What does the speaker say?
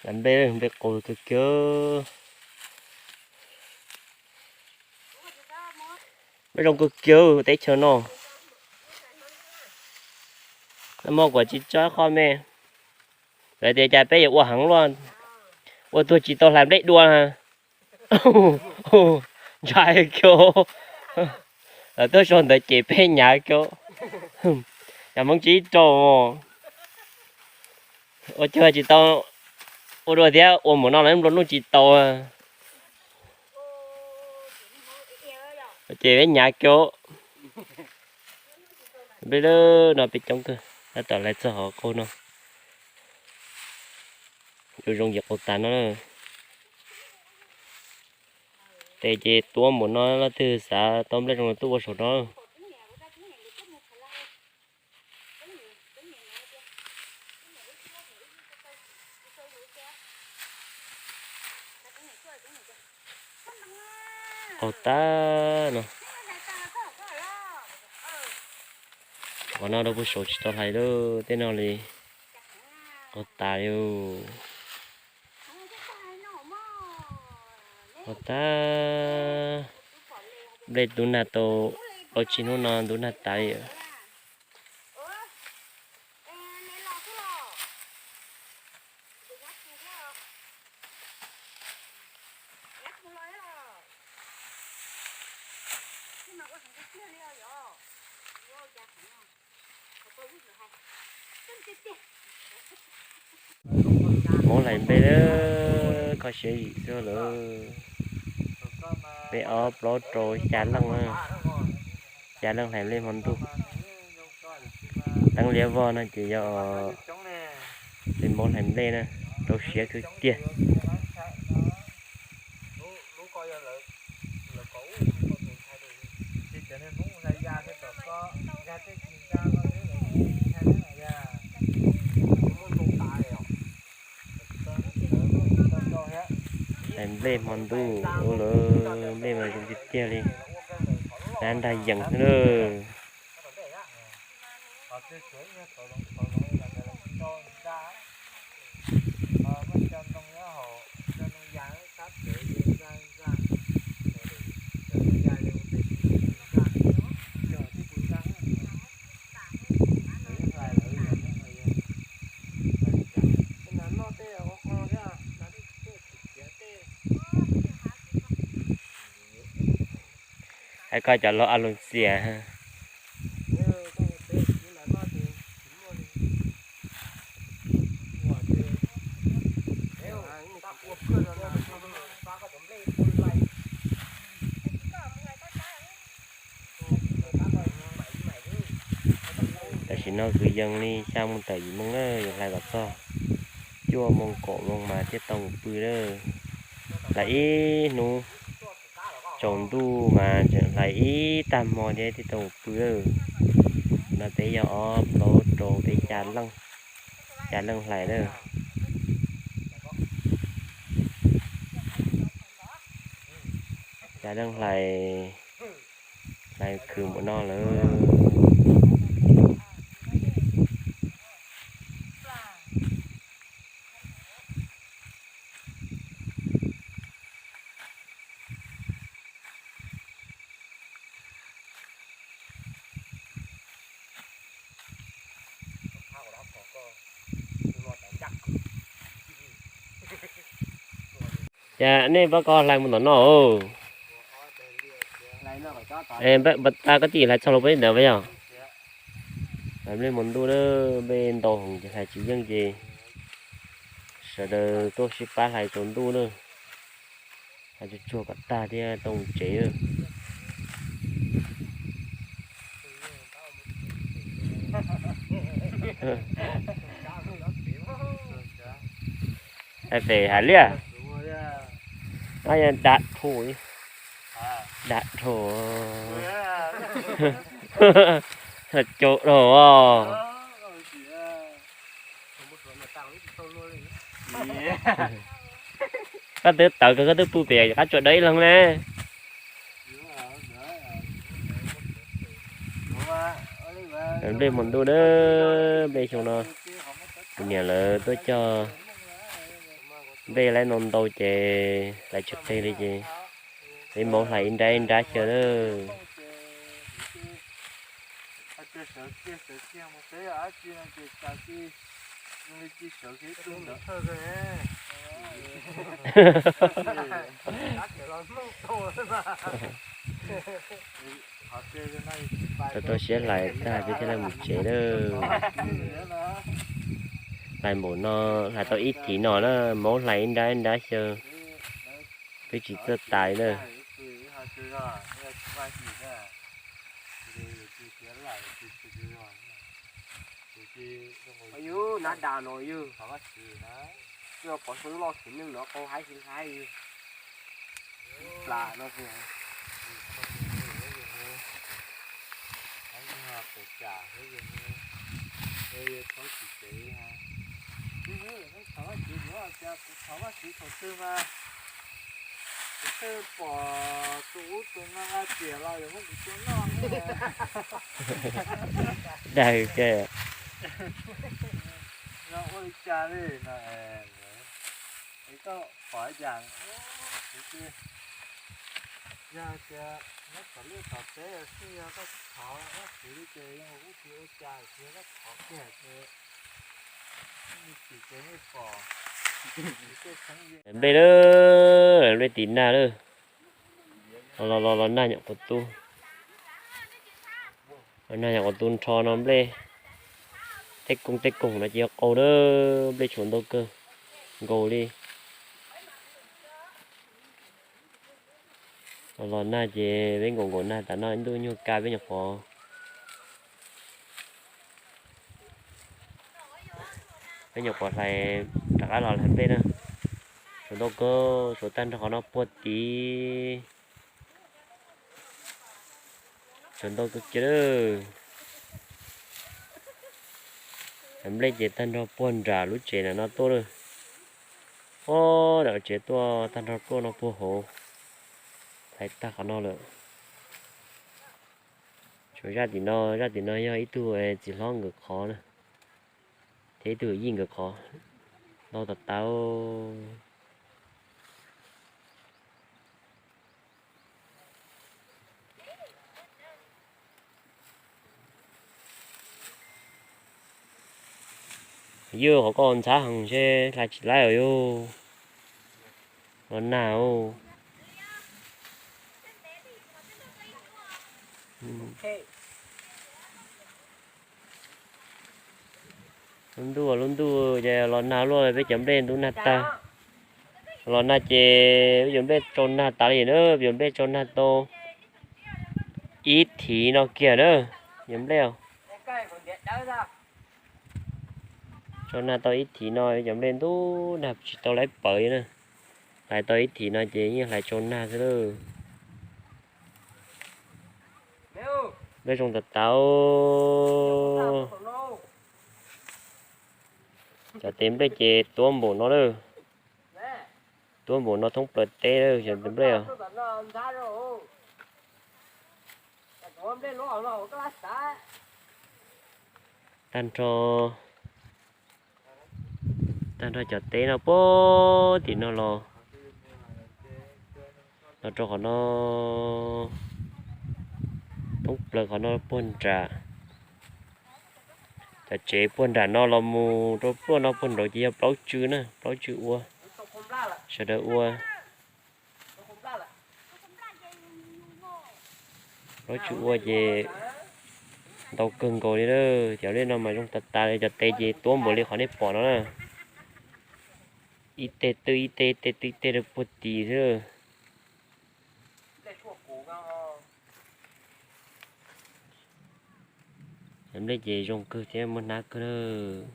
Lam nplej, nplej qus kawg kiag. Nplej zoo kawg kiag teb chaws no. Nag hmo kuv tsis tso qhov me, lawv tias cas peb yuav ua heev luaj, ua tuag tsis tau hlais nplej dua na. Ntshai kiag, lawv tuaj sau ntawv ces peb hnyav kiag. Cov Hmoob tsis rau, ua cas tsis tau ua dua thiab, ua mus no lawv nplua nuj tsis tau. Ces peb hnyav kiag. Peb lawm no peb coob kawg, tab tom lais txog hauv qaug no. Zoo zoo ces qaug tas no. Tes ces tuab mus no, leej twg xav tau nplej zoo los tuaj ua saum no. Qaug tas no. Qhov no rau puag saud tsis tau hlais lawm, tej no li qaug tas li. Qaug tas. Nplej ntub nag tau plaub tsib hnub no ntub nag tas li. Mob hlais nplej lawm, kho siab zim xwb lawm. Peb ob plaub rau xya leej, xya leej hlais nplej hmo ntuj. Teeb liab vog no ces yog li mob hlais nplej na, rau siab kawg tiag. Hlais nplej hmo ntuj ua lawm, nplej mas zoo tiag tiag li, dab nrag yees xwb lawm. Hais koj cov lus a lus xias. Tam sim no kwv yees li xya moos tawm yim moos na, yuav hlais kom txog cuaj moos kaum moos mas thiaj tau mus pw lawm. Hlais ib hnub tsaus ntuj mas tseem hlais ib tag hmo thiab thiaj tau mus pw lawm. No peb yog ob plaub rau peb xya leej, xya leej hlais lawm. Xya leej hlais, hlais khwv npaum no lawm. Cas nej pab ko hlais mus tom no? Pab tas koj tij hlais txog los peb ntawd pab yog? Hlais nplej hmo ntuj na, nplej ntau heev ces hlais tsis yeej ces sawv daws tuaj sib pab hlais tsaus ntuj na. Hlais tsuag tsuag kom tag thiab tau mus tsev. Hais pem hais liaj, dam dhau, dam dhau, caum dhau. Koj twb tawv kawg, koj twb pw pem qab tsuas dawb ib leeg ne. Nplej hmo ntuj na, nplej xyoo no kuv niam lawv tuaj cog Nplej laib ntau ntau ces hlais tsis qig li ces peb maub hlais ib nrab ib nrab xyaw lawm. Tau tau siab hlais tag peb thiaj li mus tsev lawm. Hlais npaum no, hlais tau ib thiv no na, maub hlais ib nrab ib nrab xyaw, peb tsis txawj tas li na. Yus nab da no yus, yus pom xyoob loj xwm neej no qau haib xwb haib yus. Plas no xwb. Dag ke. Ua li cas li no, koj pom yam, yog tias nyob tom liaj tom teb xwb yog koj thov Vajtswv li ces yeej ua ib tug ua cas tsis yog koj thov kiag ces nej tsis ces nej pom. Nplej lawm, nplej tim nag lawm. Los los los nag nyuam qhuav tu, los nag nyuam qhuav tu nrho no nplej tej koog tej koog no ces yog qau lawm, nplej tshuav ntau kawg nkaus li. Los los nag ces peb nkaum nkaum nag tas no ib ntuj nyuag kaj peb nyuam qhuav, peb nyuam qhuav hlais rov qab los hlais nplej na. Tshuav ntau kawg, tshuav tag nrho qhov no puag tid. Tshuav ntau kawg kiag lawm. Hlais nplej ces tag nrho puag nram lub tsev na no tuaj lawm. Ob, nram tsev tuaj tag nrho tuaj no puag hauv. Hlais tag qhov no lawm. Tshuav zaj tim no, zaj tim no yog ib tug txiv hlob nkawd qhov na, thiab ib tug yij nkawd qhov. Ntau tas tas. Yog qhov koj ntxhab heev seb hlais tsis laib os yog los nag. Lub ntuj lub ntuj ces los nag luaj, peb cov nplej ntub nag tag. Los nag ces peb cov nplej tsau nag tas li na, peb cov nplej tsau nag tau ib thiv no kiag na, cov nplej. Tsau nag tau ib thiv no cov nplej ntub nag tsis tau laib pawv li na. Hlais tau ib thiv no ces yeej hlais tsau nag xwb lawm. Nplej zoo tas tas. Cov tes nplej ces tuab npaum no lawm. Tuab npaum no thoob plaws teb lawm cov tes nplej os. Tag nrho, tag nrho cov teb no puag tim no los, los rau qhov no, thoob plaws qhov no puag nram. Cov tsev puag nram no los mus rau puag no puag nraud ces yog plaub tsw na, plaub tsw ua, sawv daws ua. Plaub tsw ua ces ntau kawg nkaus li lawm, cov nplej no mas zoo tas tas li, cov tes ces tuab npaum li qhov nej pom no na. Ib teg twb ib teg, ib teg twb ib teg rau puag tid xwb. Cov nplej ces zoo kawg thiab muaj hnab kawg lawm.